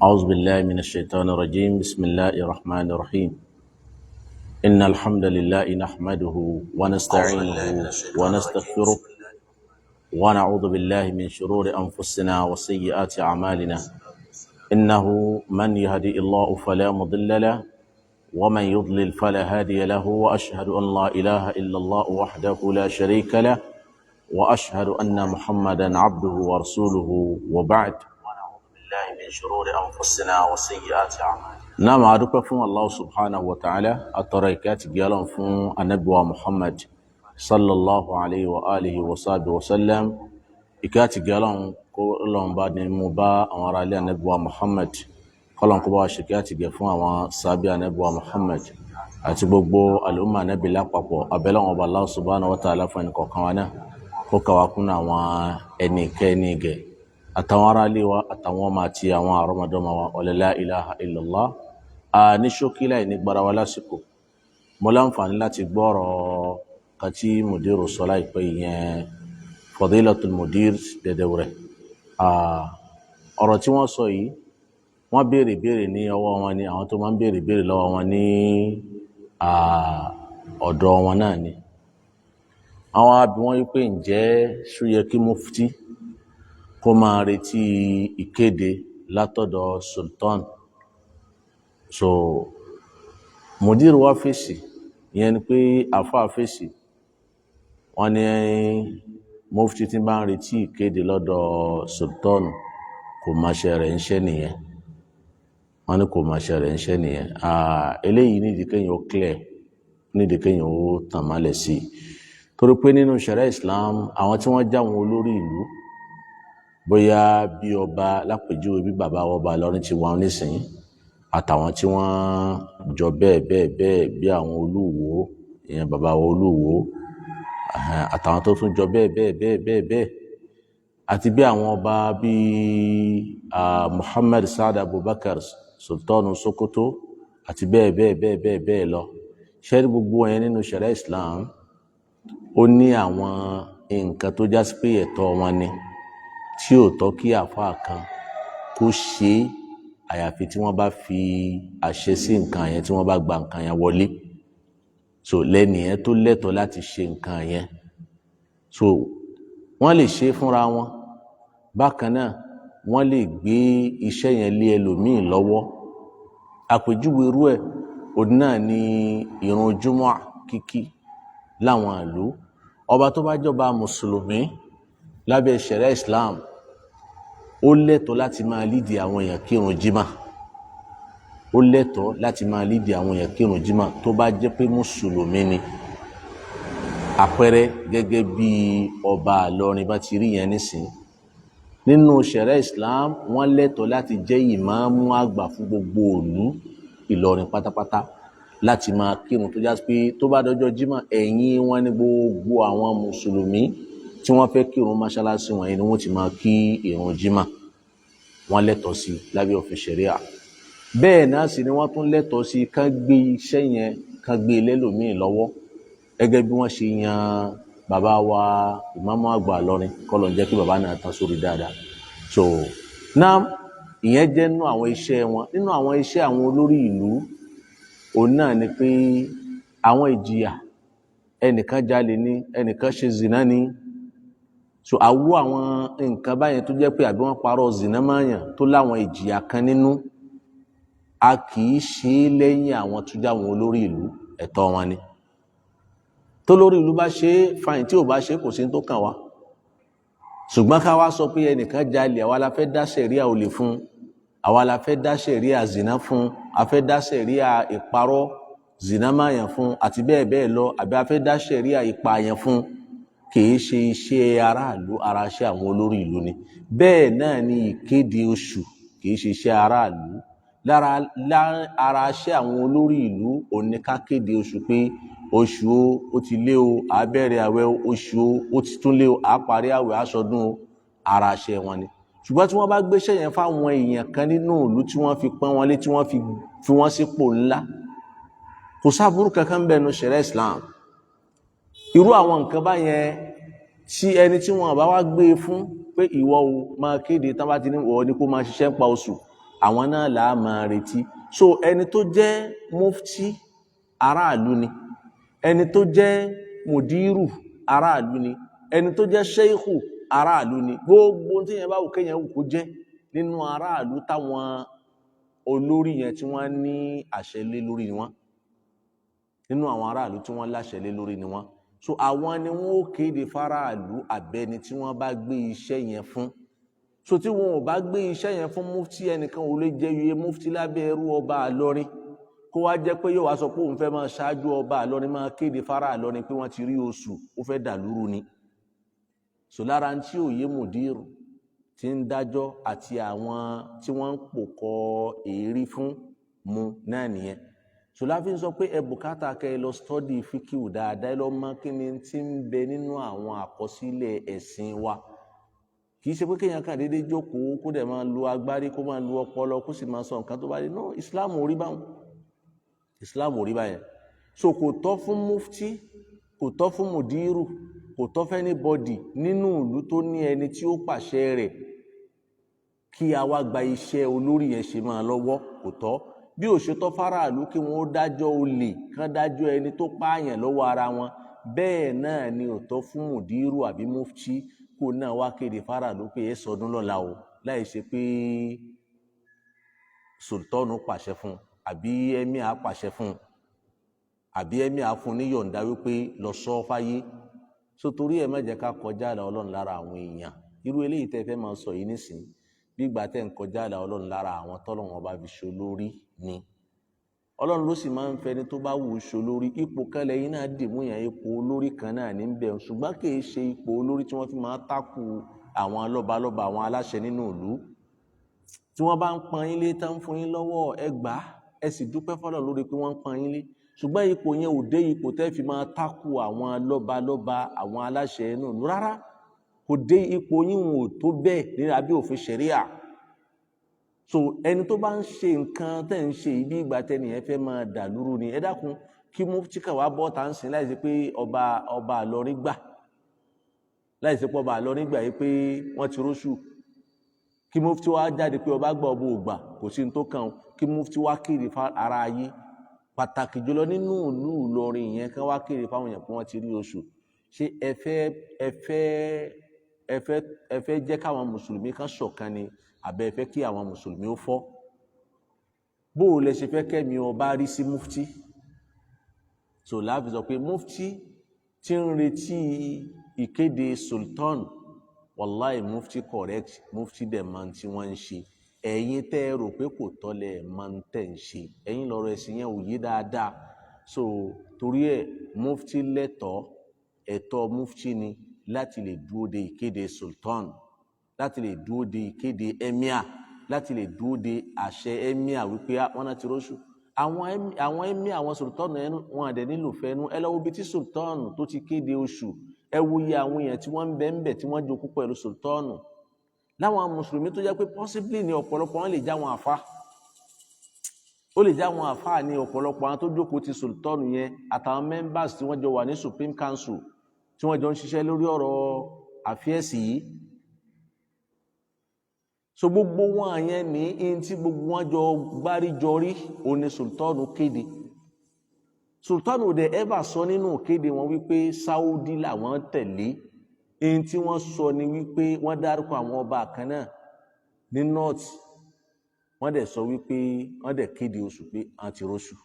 أعوذ بالله من الشيطان الرجيم. بسم الله الرحمن الرحيم. إن الحمد لله نحمده ونستعينه ونستغفره ونعوذ بالله من شرور أنفسنا وسيئات أعمالنا. إنه من يهدي الله فلا مضل له ومن يضلل فلا هادي له، وأشهد أن لا إله إلا الله وحده لا شريك له، وأشهد أن محمدا عبده ورسوله، وبعد. ونعوذ بالله من شرور أنفسنا وسيئات أعمالنا. نعم، أدوك فún الله سبحانه وتعالى، الطريقات قالوا فún النبي محمد صلى الله عليه وآله وصحبه وسلم. Ìkẹ́ gẹ́lọ́n kó lọ́n bá ní mú bá àwọn ará ilé Ànábì wa Muhammad, kọ́lọ́n kó bá wa ṣèkẹ́ àti gẹ̀ fún àwọn sábẹ́ Ànábì wa Muhammad àti gbogbo àlùmọ́ Ànábì lápapọ̀. Abẹ́lẹ́wọ̀n ọba Allah subhanahu wa ta'ala fún ẹnì kọ̀ọ̀kan wa náà, kó kàwá kún àwọn ẹni ìkẹ́ ẹni ìgẹ̀, àtàwọn ará ilé wa, àtàwọn ọmọ àti àwọn àrọ́mọdọ́mọ wa. Wala la ilaha illallah. Ní ṣókí, láì ní gbára wa lásìkò, mo láǹfààní láti gbọ́rọ̀ kàtí mùdírù sọ láìpẹ́, ìyẹn Fadilatul Mudir Dẹ̀dẹ̀wẹ̀rẹ̀. Ọ̀rọ̀ tí wọ́n sọ yìí, wọ́n béèrè béèrè ní ọwọ́ wọn ni àwọn tó máa ń béèrè béèrè lọ́wọ́ wọn ní ọ̀dọ̀ wọn náà ni. Àwọn àbí wọ́n wí pé, ǹjẹ́ ṣó yẹ kí mufti kó máa retí ìkéde látọ̀dọ̀ sultan? So mudir wa fèsì, ìyẹn ni pé àfáà fèsì. Wọ́n ní mufti tí bá ń retí ìkéde lọ́dọ̀ sultan, kò máa ṣe rẹ̀ ń ṣe nìyẹn. Wọ́n ní kò máa ṣe rẹ̀ ń ṣe nìyẹn. Eléyìí nídìí kéèyàn ó clear, nídìí kéèyàn ó tàn mọ́lẹ̀ sí i, torí pé nínú ṣẹ̀ríà Islam, àwọn tí wọ́n jáwọn olórí ìlú, bóyá bí ọba lápèjúwe, bí bàbá ọba Ìlọrin ti wà nísìnyí, àtàwọn tí wọ́n jọ bẹ́ẹ̀ bẹ́ẹ̀ bẹ́ẹ̀, bí àwọn olúwo, ìyẹn bàbá wa olúwo, àtàwọn tó tún jọ bẹ́ẹ̀ bẹ́ẹ̀ bẹ́ẹ̀ bẹ́ẹ̀ bẹ́ẹ̀, àti bí àwọn ọba bíi Muhammad Saad Abubakar, Sultanu Sokoto, àti bẹ́ẹ̀ bẹ́ẹ̀ bẹ́ẹ̀ bẹ́ẹ̀ bẹ́ẹ̀ lọ. Ṣẹ́rí gbogbo yẹn, nínú ṣẹ̀ríà Islam, ó ní àwọn nǹkan tó já sí pé ẹ̀tọ́ wọn ni, tí ò tọ́ kí àáfàá kan kó ṣe é, àyàfi tí wọ́n bá fi àṣẹ sí nǹkan yẹn, tí wọ́n bá gba nǹkan yẹn wọlé. So lẹ́nìyẹn tó lẹ́tọ̀ọ́ láti ṣe nǹkan yẹn. So wọ́n lè ṣe é fúnra wọn. Bákan náà, wọ́n lè gbé iṣẹ́ yẹn lé ẹlòmíì lọ́wọ́. Àpèjúwe irú ẹ̀ òun náà ni ìrun júmọ́ kíkí láwọn ìlú. Ọba tó bá jọba mùsùlùmí lábẹ́ ṣẹ̀ríà Islam, ó lẹ́tọ̀ọ́ láti máa lídìí àwọn èèyàn kírun jímà. Ó lẹ́tọ̀ọ́ láti máa lídìí àwọn èèyàn kírun jímà tó bá jẹ́ pé mùsùlùmí ni. Àpẹẹrẹ, gẹ́gẹ́ bí ọba Ìlọrin bá ti rí yẹn nísìn, nínú ṣẹ̀ríà Islam, wọ́n lẹ́tọ̀ọ́ láti jẹ́ ìmáàmù àgbà fún gbogbo ìlú Ìlọrin pátápátá láti máa kírun, tó já sí pé tó bá dọjọ́ jímọ̀, ẹ̀yìn wọn ní gbogbo àwọn mùsùlùmí tí wọ́n fẹ́ kírun mọ́ṣáláṣí wọn ni wọ́n ti máa kí ìrun jímọ̀. Wọ́n lẹ́tọ̀ọ́ sí lábẹ́ òfin ṣẹ̀ríà. Bẹ́ẹ̀ náà sì ni wọ́n tún lẹ́tọ̀ọ́ sí kán gbé iṣẹ́ yẹn, kán gbé lẹ́lòmíì lọ́wọ́, gẹ́gẹ́ bí wọ́n ṣe yan bàbá wa ìmáàmù àgbà Ìlọrin, kọ́lọ̀ ń jẹ́ kí bàbá náà tán sórí dáadáa. So náà, ìyẹn jẹ́ nínú àwọn iṣẹ́ wọn. Nínú àwọn iṣẹ́ àwọn olórí ìlú, òun náà ni pé àwọn ìjìyà, ẹnìkan jalè ní, ẹnìkan ṣe zìnà ní, so àwọ àwọn nǹkan báyẹn tó jẹ́ pé àbí wọ́n parọ́ zìnà máyàn, tó láwọn ìjìyà kan nínú, a kì í ṣe é lẹ́yìn àwọn tó jẹ́ àwọn olórí ìlú. Ẹ̀tọ́ wọn ni. Tó lórí ìlú bá ṣe é, fine. Tí ò bá ṣe é, kò sí tó kàn wá. Ṣùgbọ́n ká wá sọ pé ẹnìkan jalè, àwa la fẹ́ dá sẹ̀ríà olè fún, àwa la fẹ́ dá sẹ̀ríà zìnà fún, a fẹ́ dá sẹ̀ríà ìparọ́ zìnà máyàn fún, àti bẹ́ẹ̀ bẹ́ẹ̀ lọ, àbí a fẹ́ dá sẹ̀ríà ìpààyàn fún, kìí ṣe iṣẹ́ aráàlú, ara iṣẹ́ àwọn olórí ìlú ni. Bẹ́ẹ̀ náà ni ìkéde oṣù, kìí ṣe iṣẹ́ aráàlú. Lára ara iṣẹ́ àwọn olórí ìlú òun ni ká kéde oṣù, pé oṣù o, ó ti lé o, à bẹ̀rẹ̀ àwẹ̀ oṣù o, ó ti tún lé o, à parí àwẹ̀, aṣọdún o. Ara iṣẹ́ wọn ni. Ṣùgbọ́n tí wọ́n bá gbéṣẹ́ yẹn fáwọn èèyàn kan nínú ìlú, tí wọ́n fi pọ́n wọn lé, tí wọ́n fi wọ́n sípò ńlá, kò sáburú kankan bẹ́ẹ̀ nu ṣẹ̀ríà Islam. Irú àwọn nǹkan báyẹn, tí ẹni tí wọn bá wá gbé e fún pé ìwọ o máa kéde, tán bá ti ní ìwọ ni kó máa ṣiṣẹ́ ń pa oṣù, Àwọn náà là á máa retí. So ẹni tó jẹ́ mufti, aráàlú ni. Ẹni tó jẹ́ mùdírù, aráàlú ni. Ẹni tó jẹ́ sheikhu, aráàlú ni. Gbogbo tí yẹn bá wù kéèyàn wù kó jẹ́ nínú aráàlú táwọn olórí yẹn tí wọ́n ní àṣẹ lé lórí ni wọ́n, nínú àwọn aráàlú tí wọ́n láṣẹ lé lórí ni wọ́n. So àwọn ni wọ́n ó kéde fáráàlú, àbẹ́ni tí wọ́n bá gbé iṣẹ́ yẹn fún. So tí wọn ò bá gbé iṣẹ́ yẹn fún mufti, ẹnìkan ò lè jẹ́ iye mufti lábẹ́ ẹrú ọba Ìlọrin, kó wá jẹ́ pé yóò wá sọ pé òun fẹ́ máa ṣáájú ọba Ìlọrin máa kéde fárá Ìlọrin pé wọ́n ti rí oṣù. Ó fẹ́ dàlúrú ni. So lára tí òye mùdírù tí ń dájọ́ àti àwọn tí wọ́n ń pòkọ èérí fún mu náà nìyẹn. So láfi ń sọ pé ẹ bùkátà kẹ́ ẹ lọ study fíkìú dáadáa, ẹ lọ mọ̀ kí ni tí ń bẹ nínú àwọn àkọsílẹ̀ ẹ̀sìn wa. Kì í ṣe pé kéèyàn kàn déédéé jókòó, kó dẹ̀ máa lo agbárí, kó máa lo ọpọlọ, kó sì máa sọ nǹkan tó bá dé. No, Islam ò rí báwọn, Islam ò rí báyẹn. So kò tọ́ fún mufti, kò tọ́ fún mùdírù, kò tọ́ fún anybody nínú ìlú tó ní ẹni tí ó pàṣẹ rẹ̀ kí a wá gba iṣẹ́ olórí yẹn ṣe máa lọ́wọ́. Kò tọ́. Bí ò ṣe tọ́ fáráàlú kí wọ́n ó dájọ́ olè, kán dájọ́ ẹni tó pààyàn lọ́wọ́ ara wọn, bẹ́ẹ̀ náà ni ò tọ́ fún mùdírù àbí mufti kó náà wá kéde fáráàlú pé ẹ sọdún lọ́la o, láì ṣe pé sultanu pàṣẹ fún, àbí emir pàṣẹ fún, àbí emir fún níyọ̀ǹda wípé lọ sọ fáyé. So torí ẹ má jẹ́ ká kọjá àlà Ọlọ́run lára àwọn èèyàn. Irú eléyìí tẹ́ fẹ́ máa sọ yìí nísìnyí, bí ìgbà tẹ́ ń kọjá àlà Ọlọ́run lára àwọn tọ́lọ́run ọba fi ṣe olórí ni. Ọlọ́run ló sì máa ń fẹni tó bá wù ú ṣe olórí. Ipò kan lẹ́yìn náà dì mú yẹn, ipò olórí kan náà ní bẹ̀, ṣùgbọ́n kì í ṣe ipò olórí tí wọ́n fi máa tákù àwọn lọ́balọ́ba, àwọn aláṣẹ nínú ìlú. Tí wọ́n bá ń pọn yín lé, tán fún yín lọ́wọ́, ẹ gbà á, ẹ sì dúpẹ́ fọ́lọ́run lórí pé wọ́n ń pọn yín lé. Ṣùgbọ́n ipò yẹn ò dé ipò tẹ́ fi máa tákù àwọn lọ́balọ́ba, àwọn aláṣẹ inú ìlú rárá. Kò dé ipò yín, ò tó bẹ́ẹ̀ ní abẹ́ òfin ṣẹ̀ríà. So ẹni tó bá ń ṣe nǹkan tẹ́ ń ṣe yìí, bí ìgbà tẹ́nìyẹn fẹ́ máa dà lúrú ni. Ẹ dákun, kí mufti kà wá bọ́ tá ń sìn láì sí pé ọba Ìlọrin gbà, láì sí pé ọba Ìlọrin gbà yìí pé wọ́n ti róṣù, kí mufti wá jáde pé ọba gbà, ọba ò gbà, kò sí ní tó kàn. Kí mufti wá kéde fún ara ayé, pàtàkì jùlọ nínú ìlú Ìlọrin yẹn, kí wọ́n wá kéde fáwọn èèyàn pé wọ́n ti rí oṣù. Ṣé ẹ fẹ́ jẹ́ káwọn mùsùlùmí kan ṣọ̀kan ni, àbẹ́ ẹ fẹ́ kí àwọn mùsùlùmí ó fọ́? Bó o lẹ ṣe fẹ́ kẹ́mi ọba rí sí mufti? So láàfin sọ pé mufti tí ń retí ìkéde sultan, wàláì, mufti correct, mufti dẹ̀ máa tí wọ́n ń ṣe. Ẹ̀yin tẹ́ ẹ rò pé kò tọ́lẹ̀ máa ń tẹ̀ ń ṣe, ẹ̀yin lọ́rọ̀ ẹ̀sìn yẹn ò yé dáadáa. So torí ẹ̀, mufti lẹ́tọ̀ọ́, ẹ̀tọ́ mufti ni láti lè dúró de ìkéde sultan, láti lè dúró de ìkéde emir, láti lè dúró de àṣẹ emir wípé wọ́n náà ti róṣù. Àwọn emir, àwọn sultan, wọn àdẹ nílò fẹ́nu. Ẹ lọ́wọ́ bí tí sultan tó ti kéde oṣù, ẹ wo iye àwọn èèyàn tí wọ́n ń bẹ ń bẹ tí wọ́n jókòó pẹ̀lú sultan, láwọn mùsùlùmí tó jẹ́ pé possibly ní ọ̀pọ̀lọpọ̀ wọn lè já wọn àfa, ó lè já wọn àfa ní ọ̀pọ̀lọpọ̀ àwọn tó jókòó ti sultan yẹn, àtàwọn members tí wọ́n jọ wà ní Supreme Council, tí wọ́n jọ ń ṣiṣẹ́ lórí ọ̀rọ̀ àfíẹ́sì yìí. So gbogbo wọn yẹn ní in tí gbogbo wọn jọ gbáríjọ rí òní sultan kéde. Sultan ò dẹ̀ ever sọ nínú kéde wọn wípé Saudi làwọn tẹ̀lé. In tí wọ́n sọ ni wípé wọ́n dárúkọ àwọn ọba kan náà ní north, wọ́n dẹ̀ sọ wípé wọ́n dẹ̀ kéde oṣù pé wọ́n ti róṣù.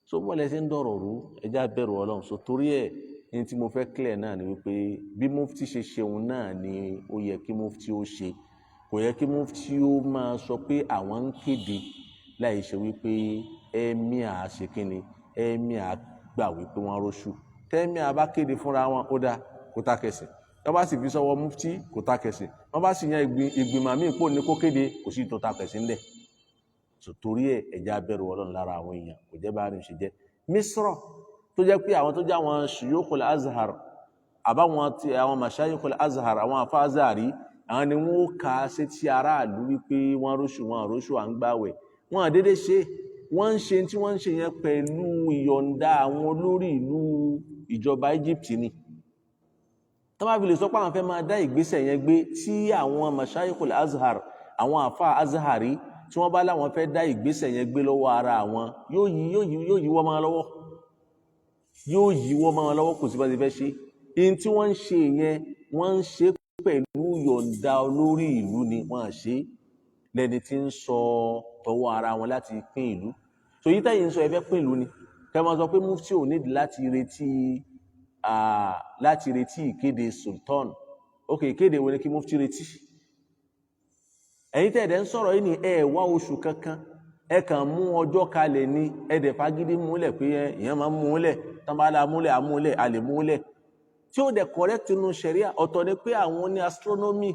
So bọ́ọ̀lù ẹsẹ̀ ń dọ̀rọ̀ rú, ẹjá bẹ̀rù Ọlọ́run. So torí ẹ̀, ní tí mo fẹ́ clear náà ni wípé bí mufti ṣe ṣeun náà ni ó yẹ kí mufti ó ṣe. Kò yẹ kí mufti ó máa sọ pé àwọn ń kéde láì ṣe wípé emir ṣe kínni, emir gbà wípé wọ́n róṣù. Tẹ́míà bá kéde fúnra wọn, ó dáa, kó tá kẹsìn. Wọ́n bá sì fi sọ́wọ́ mufti, kò tá kẹsìn. Wọ́n bá sì yan ìgbìmọ̀ míì pò ní kó kéde, kò sí tó ta kẹsìn ńlẹ̀. So torí ẹ̀, ẹ̀já bẹ̀rù Ọlọ́run lára àwọn èèyàn. Kò jẹ́ bá rìn ṣe jẹ́ Misra, tó jẹ́ pé àwọn tó jẹ́ àwọn shuyukhul Azhar, àbáwọn tí àwọn mashayikhul Azhar, àwọn afa Azhari, àwọn ni wọ́n kà á sétí aráàlú wípé wọ́n róṣù, wọ́n róṣù, à ń gbàwẹ̀. Wọ́n àdédé ṣe, wọ́n ń ṣe tí wọ́n ń ṣe yẹn pẹ̀lú ìyọ̀ǹda àwọn olórí ìlú ìjọba Egypt ni. Tó bá fi lè sọ pé àwọn fẹ́ máa dá ìgbésẹ̀ yẹn gbé, tí àwọn mashayikhul Azhar, àwọn afa Azhari Tí wọ́n bá láwọn fẹ́ dá ìgbésẹ̀ yẹn gbé lọ́wọ́ ara àwọn, yóò yí wọ́n máa lọ́wọ́, yóò yí wọ́n máa lọ́wọ́. Kò sí bá ti fẹ́ ṣe. Ihun tí wọ́n ń ṣe yẹn, wọ́n ń ṣe pẹ̀lú yọ̀ǹda olórí ìlú ni. Wọ́n à ṣe lẹ́ni tí ń sọ tọwọ́ ara wọn láti pín ìlú. So yí tẹ́yìn ń sọ, ẹ fẹ́ pín ìlú ni. Kẹ́ máa sọ pé mufti ò nídìí láti retí ìkéde sultan. Ok, ìkéde wo ni kí mufti retí? Ẹ̀yin tẹ́ ẹ̀dẹ̀ ń sọ̀rọ̀ yìí ni, ẹ wá oṣù kankan, ẹ kàn mú ọjọ́ kalẹ̀ ni. Ẹ dẹ̀ fagídí múlẹ̀ pé ìyẹn máa ń múlẹ̀ tán bá la múlẹ̀, àmúlẹ̀ a lè múlẹ̀ tí ó dẹ̀ correct nínú ṣẹ̀ríà. Ọ̀tọ̀ ni pé àwọn ní astronomy,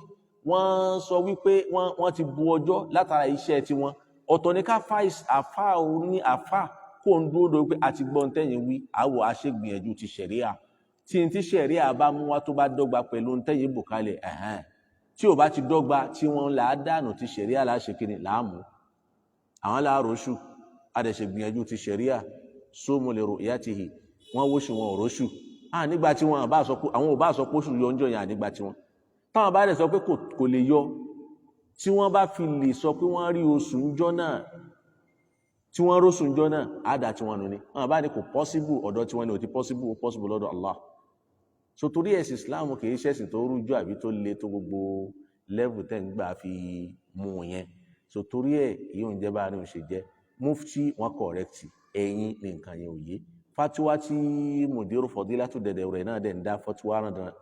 wọ́n sọ wípé wọ́n ti bu ọjọ́ látara iṣẹ́ tiwọn. Ọ̀tọ̀ ni ká fa àfa ní àfa kó ń dúró do pé àti gbọ́n tẹ́yìn wí, àwọ̀ àṣegbìyànjú ti ṣẹ̀ríà. Tí n tí ṣẹ̀ríà bá mú wá tó bá dọ́gba pẹ̀lú ntẹ́yìn bò kalẹ̀, ẹ̀hẹ́n. Tí ò bá ti dọ́gba, tí wọ́n là á dànù, ti ṣẹ̀ríà láṣẹ kí ni làámú. Àwọn láàróṣù, adẹ̀ṣe gbìyànjú ti ṣẹ̀ríà. Sumu li ru'yatihi, wọ́n wóṣù, wọn ò róṣù. À nígbà tí wọn bá sọ pé àwọn ò bá sọ pé oṣù yọ ọjọ́ yẹn, ànígbà tí wọn táwọn bá dẹ̀ sọ pé kò lè yọ, tí wọ́n bá fi lè sọ pé wọ́n rí oṣù ńjọ́ náà, tí wọ́n róṣù ńjọ́ náà, àdá tí wọ́n nù ni. Wọn bá ní kò possible, ọ̀dọ̀ tí wọ́n ní ò ti possible, ó possible lọ́dọ̀ Allah. So torí ẹ̀sìn Islam kì í ṣẹ̀sìn tó rújú àbí tó le tó gbogbo level tẹ́ ń gbà fi mú un yẹn. So torí ẹ̀, èyí ò ń jẹ́ bá a ní òun ṣe jẹ́. Mufti wọn correct, ẹ̀yin ní nǹkan yẹn ò yé. Fatiwa tí mudiru fọdílátù dẹ̀dẹ̀ rẹ̀ náà dẹ̀ ń dá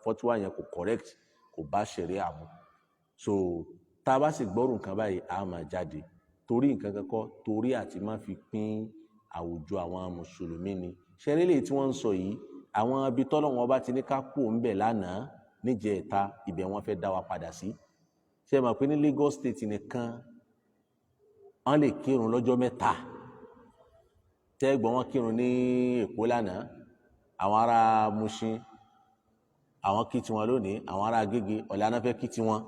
fatiwa yẹn kò correct, kò bá ṣẹ̀ríà mu. So tá a bá sì gbọ́rù nǹkan báyìí, a máa jáde torí nǹkan kankan, torí àti má fi pín àwùjọ àwọn mùsùlùmí ni. Ṣẹlẹ̀ lè tí wọ́n ń sọ yìí, àwọn ibi tọ́lọ́ wọn bá ti ní ká kú ńbẹ̀ lánàá níjẹ̀ẹ́ta, ibẹ̀ wọ́n fẹ́ dá wa padà sí. Ṣe é mọ̀ pé ní Lagos State nìkan, wọ́n lè kírun lọ́jọ́ 3? Tẹ́gbọ̀n wọn kírun ní Èkó lánàá, àwọn ará Mushin àwọn kí tiwọn lónìí, àwọn ará Agége ọ̀la náà fẹ́ kí tiwọn.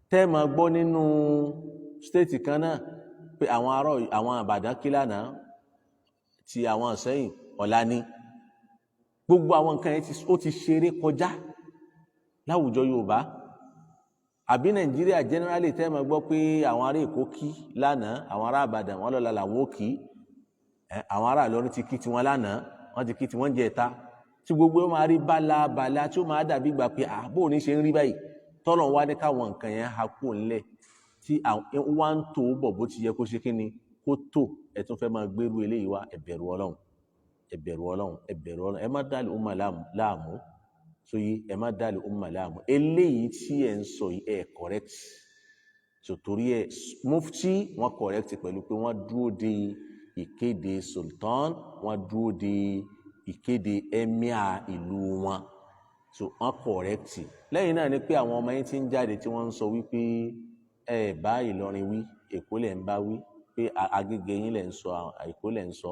Tẹ́ máa gbọ́ nínú state kan náà pé àwọn ará àwọn Ìbàdàn kí lánàá, ti àwọn Ìsẹ́yìn ọ̀la ni. Gbogbo àwọn nǹkan yẹn ó ti ṣeré kọjá láwùjọ Yorùbá àbí Nàìjíríà generally. Tẹ́ máa gbọ́ pé àwọn ará Èkó kí lánàá, àwọn ará Ìbàdàn wọn lọ́la làwọn ò kí, àwọn ará Ìlọrin ti kí tiwọn lánàá, wọ́n ti kí tiwọn jẹta, tí gbogbo ó máa rí bálabàla, tí ó máa dàbí gbà pé àbó ní ṣe ń rí báyìí. Tọ́lọ̀ wá ní káwọn nǹkan yẹn ha kú ńlẹ̀, tí wá ń tó bọ̀ bó ti yẹ kó ṣe kí ni kó tó. Ẹ̀ tún fẹ́ máa gbérú eléyìí wá. Ẹ bẹ̀rù Ọlọ́run, ẹ bẹ̀rù Ọlọ́run, ẹ bẹ̀rù Ọlọ́run. Ẹ má dá umma láàmú. So yìí, ẹ má dá umma láàmú. Eléyìí tí ẹ ń sọ yìí, ẹ correct. So torí ẹ, mufti wọn correct pẹ̀lú pé wọ́n dúró de ìkéde sultan, wọ́n dúró de ìkéde emir ìlú wọn. So wọ́n correct. Lẹ́yìn náà ni pé àwọn ọmọ yín ti ń jáde tí wọ́n ń sọ wípé ẹ bá Ìlọrin wí, Èkó lẹ̀ ń bá wí, pé Agége yín lẹ̀ ń sọ, Èkó lẹ̀ ń sọ.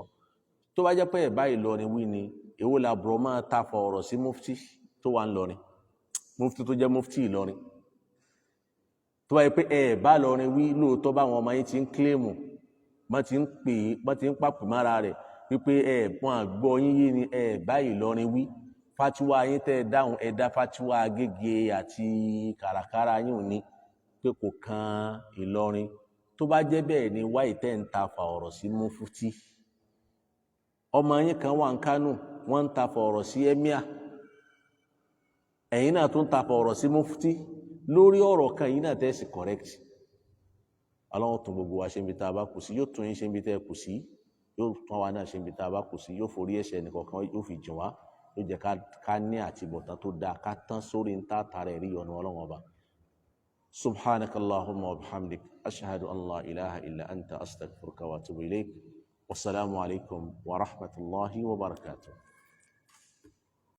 Tó bá jẹ́ pé ẹ bá Ìlọrin wí ni, èwo làbúrò máa ta fọ ọ̀rọ̀ sí mufti tó wà ń lọrin, mufti tó jẹ́ mufti Ìlọrin? Tó bá yẹ pé ẹ bá lọrin wí lóòótọ́, báwọn ọmọ yín ti ń claim, wọ́n ti ń pè é, wọ́n ti ń pàpè mára rẹ̀ wípé ẹ wọ́n àgbọ̀ yín yé ni, ẹ bá Ìlọrin wí, fatiwa yín tẹ́ ẹ dáhùn, ẹ dá fatiwa Agége àti kàràkàrà yín ò ní pé kò kan Ìlọrin. Tó bá jẹ́ bẹ́ẹ̀ ni, wáyé tẹ́ ń ta fa ọ̀rọ̀ sí mufti? Ọmọ yín kan wà ń Kánò, wọ́n ń ta fa ọ̀rọ̀ sí emir, ẹ̀yin náà tún ta fa ọ̀rọ̀ sí mufti lórí ọ̀rọ̀ kan yìí náà tẹ́ sì correct. Ọlọ́run tún gbogbo wa ṣe níbi tá a bá kù sí, yóò tún yín ṣe níbi tẹ́ ẹ kù sí, yóò tún àwa náà ṣe níbi tá a bá kù sí, yóò forí ẹ̀ṣẹ̀ nìkọ̀ọ̀kan yóò fi jìn wá, yóò jẹ́ ká ní àtibọ̀tán tó dáa, ká tán sórí ń tá tara ẹ̀rí ọ̀nà Ọlọ́run Ọba. Subhanaka Allahumma wa bihamdik, ashhadu an la ilaha illa anta, astaghfiruka wa atubu ilayk. Wasalaamu alaykum wa rahmatulahi wa barakatuh.